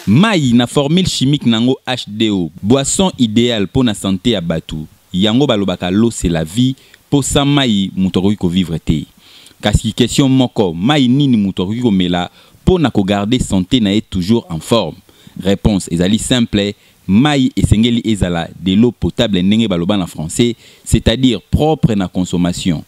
Mai na formule chimique nango H2O, boisson idéale mpo na santé ya bato. Yango balobaka l'eau, c'est la vie, mpo sans mai moto akoki kovivre te. Kasi question moko: mai nini moto akoki komela mpo na kogarder santé na ye toujours en forme? Réponse ezali simple: mai esengeli ezala de l'eau potable, ndenge baloba na français, c'est-à-dire propre na consommation.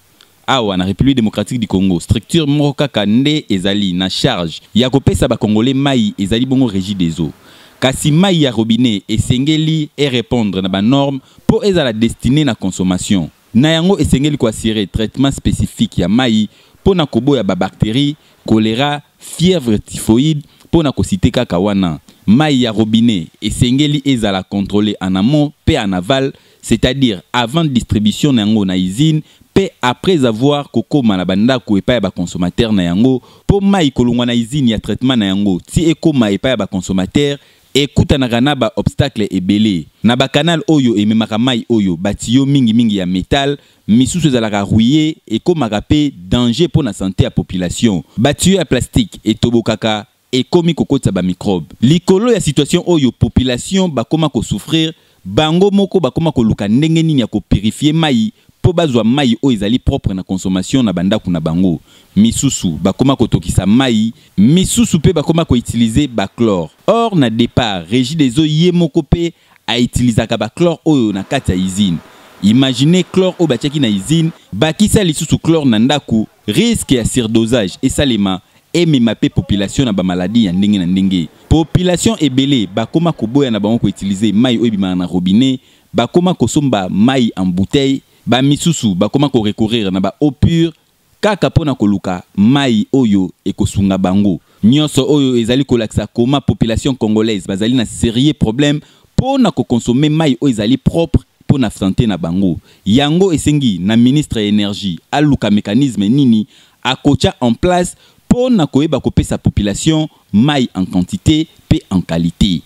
Awa na République démocratique du Congo, structure moko kaka nde ezali na charge ya kopesa Bakongolais mai, ezali bongo Régie des eaux. Kasi mai ya robinet esengeli erépondre na banorme mpo ezala destiné na consommation. Na yango, esengeli koassurer traitement spécifique ya mai mpo na koboya babactérie, choléra, fièvre typhoïde, mpo na kociter kaka wana. Mai ya robinet esengeli ezala contrôlé en amont mpe en aval, c'est-à-dire avant distribution na yango na usine mpe après avoir kokóma na bandako epai ya baconsommateur na yango. Mpo mai kolongwa na usine ya traitement na yango ti ekóma epai ya baconsommateur, ekutanaka na baobstacle ebele na bacanal oyo ememaka mai oyo, batuyau mingimingi ya métal, misusu ezalaka rouillé, ekómaka mpe danger mpo na santé ya population. Batuyau ya plastique etobokaka, ekomi kokotisa bamicrobe. Likolo ya situation oyo population bakóma kosouffrir, bango moko bakóma koluka ndenge nini ya kopurifier mai mpo bazwa mai oyo ezali propre na consommation na bandako na bango. Misusu bakóma kotokisa mai, misusu mpe bakóma koutiliser bachlore. Or na départ, Régie des eaux ye moko mpe autilisaka bachlore oyo na kati ya usine. Imagine, chlore oyo batiaki na usine, bakisa lisusu chlore na ndako, risque ya surdosage esalema, emema mpe population na bamaladi ya ndenge na ndenge. Population ebele bakóma koboya na bango koutiliser mai oyo ebimaka na robinet, bakóma kosomba mai en bouteille, bamisusu bakóma korecourir na ba eau pure kaka mpo na koluka mai oyo ekosunga bango. Nyonso oyo ezali kolakisa koma population congolaise bazali na sérieux problème mpo na kokonsommer mai oyo ezali propre mpo na santé na bango. Yango esengi na ministre ya Énergie aluka mécanisme nini akotia en place mpo na koyeba kopesa population mai en quantité mpe en qualité.